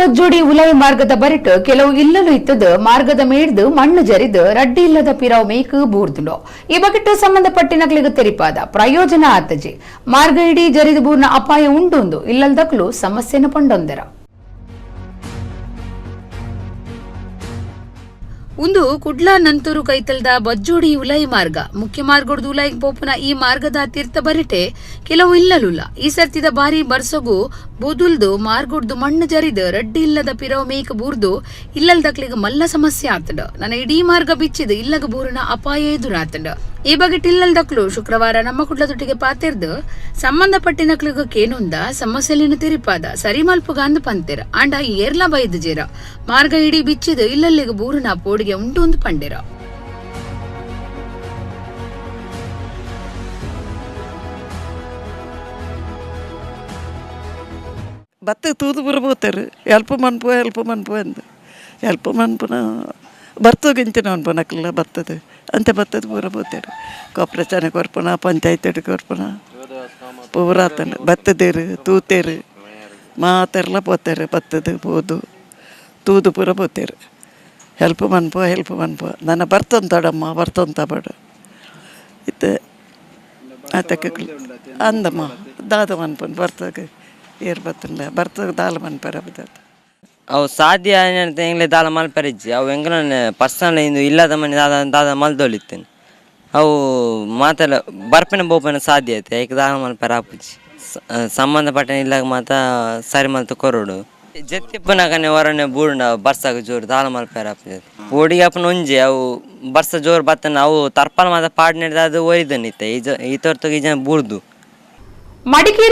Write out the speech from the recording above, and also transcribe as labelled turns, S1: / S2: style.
S1: Bajjodi ಉಲಾಯಿ ಮಾರ್ಗದ ಬರಿಟ್ ಕೆಲವು ಇಲ್ಲಲು ಇತ್ತದ ಮಾರ್ಗದ ಮೇಡ್ದು ಮಣ್ಣು ಜರಿದು ರಡ್ಡಿ ಇಲ್ಲದ ಪಿರವು ಮೇಕ್ ಬೂರ್ದುಂಡು. ಈ ಬಗೆಟ್ ಸಂಬಂಧಪಟ್ಟಿನಕ್ಲಿಗೆ ತೆರಿಪಾದ ಪ್ರಯೋಜನ ಆತಜಿ. ಮಾರ್ಗ ಇಡೀ ಜರಿದು ಬೂರ್ನ ಅಪಾಯ ಉಂಡುಂದು ಇಲ್ಲಲ್ದಕ್ಲು ಸಮಸ್ಯೆನ ಪಂಡೊಂದೆರ. ಉಂದು ಕುಡ್ಲ ನಂತೂರು ಕೈತಲ್ದ ಬಜ್ಜೋಡಿ ಉಲಾಯಿ ಮಾರ್ಗ. ಮುಖ್ಯ ಮಾರ್ಗದ ಉಲಾಯಿಗ್ ಪೋಪುನ ಈ ಮಾರ್ಗದ ತೀರ್ಥ ಬರಿಟೆ ಕೆಲವು ಇಲ್ಲಲುಲ್ಲ. ಈ ಸರ್ತಿದ ಬಾರಿ ಬರ್ಸೊಗು ಬೊದುಲ್ದು ಮಾರ್ಗೊಡ್ದು ಮಣ್ಣು ಜರಿದು ರಡ್ಡಿ ಇಲ್ಲದ ಪಿರವು ಮೇಕ್ ಬೂರ್ದು ಇಲ್ಲಲ್ದಕ್ಲಿಗೆ ಮಲ್ಲ ಸಮಸ್ಯೆ ಆತಂಡ್. ನನ್ನ ಇಡೀ ಮಾರ್ಗ ಬಿಚ್ಚಿದು ಇಲ್ಲಗ ಬೂರಿನ ಅಪಾಯ ಎದುರಾತಂಡ್. ಈ ಬಗ್ಗೆ ಇಲ್ಲಲ್ದಕ್ಲು ಶುಕ್ರವಾರ ನಮ್ಮ ಕುಡ್ಲದೊಟ್ಟಿಗೆ ಪಾತೆರ್ದು ಸಂಬಂಧಪಟ್ಟಿನಕ್ಲಿಗ ಕೇನುಂದ ಸಮಸ್ಯೆಲಿನ ತೆರಿಪಾದ ಸರಿ ಮಲ್ಪುಗ ಅಂದ್ ಪಂತೆರ್. ಆಂಡ ಏರ್ಲ ಬೈದು ಜೇರ ಮಾರ್ಗ ಇಡೀ ಬಿಚ್ಚಿದು ಇಲ್ಲಲ್ಲಿಗೆ ಬೂರಿನ ಪೋಡಿಗೆ ಉಂಟು ಅಂದ್ ಪಂಡೆರ.
S2: ಬತ್ತ ತೂದು ಪೂರ ಪೋತಾರೆ. ಎಲ್ಪ ಮನ್ಪುವ, ಎಲ್ಪ ಮನ್ಪುವ ಅಂದ್. ಎಲ್ಪ ಮನ್ಪುನ ಬರ್ತೋಗಿಂಚಿನ ಮನ್ಪುನಕ್ಲೆಲ್ಲ ಬರ್ತದೆ ಅಂಚ ಬತ್ತದ ಪೂರ ಪೋತಾರೆ. ಕೊಪ್ರಚನೆ ಕೊರ್ಪುನ, ಪಂಚಾಯತ್ ಕೊರ್ಪುನ ಪೂರ ಆತಂಡ್. ಬತ್ತದೇರು ತೂತೇರು ಮಾತೆರ್ಲ ಪೋತಾರೆ. ಬತ್ತದು ಪೋದು ತೂದು ಪೂರ ಪೋತೇರು. ಹೆಲ್ಪ್ ಮನ್ಪುವ, ಹೆಲ್ಪ್ ಮನ್ಪುವ, ನನ್ನ ಬರ್ತೊಂತಾಡಮ್ಮ, ಬರ್ತೊಂತ ಬಡ ಇತ್ತೆ ಆತಕ್ಕೆ ಅಂದಮ್ಮ. ದಾದ ಮನ್ಪುನ್ ಬರ್ತಗ? ಏರ್ ಬತ್ತಂಡ ಬರ್ತಗ ದಾಲ ಮನ್ಪರ ಬದತ್.
S3: ಅವು ಸಾಧ್ಯ ಎಂಗ್ಲೆ ದಾಲ ಮಲ್ಪೆರಿಜ್ಜಿ. ಅವು ಎಂಗ್ಲನೆ ಪರ್ಸನಲ್ ಇಂದು ಇಲ್ಲದ ಮನೆ ದಾದ ದಾದ ಮಲ್ದೊಲಿತ್ತೇನೆ. ಅವು ಮಾತೆಲ್ಲ ಬರ್ಪಿನ ಬೋಪಿನ ಸಾಧ್ಯ ಐತೆ. ಐಕ್ ದಾಲ ಮಲ್ಪೆರ ಆಪುಜಿ. ಸಂಬಂಧಪಟ್ಟ ಇಲ್ಲಾಗ ಮಾತ ಸರಿ ಮಲ್ತು ಕೊರೊಡು. ಜತ್ತಿಪ್ಪುನಗನೆ ಹೊರನೆ ಬೂರ್ಂಡ ಬರ್ಸಾಗ ಜೋರು ದಾಲ ಮಲ್ಪೆರ ಆಪುಜಿ. ಪೋಡಿಗೆ ಅಪ್ಪನ ಒಂಜಿ ಅವು ಬರ್ಸ ಜೋರು ಬತ್ತನ ಅವು ತರ್ಪಲ್ ಮಾತ ಪಾಡ್ನೆಡ್ದು ಅದು ಒಯ್ದನಿತ್ತೆ. ಈ ಜ ಈ ತೊರ್ತುಗು ಈ ಜನ ಬೂರ್ದು.
S1: ಮಡಿಕೇರಿ.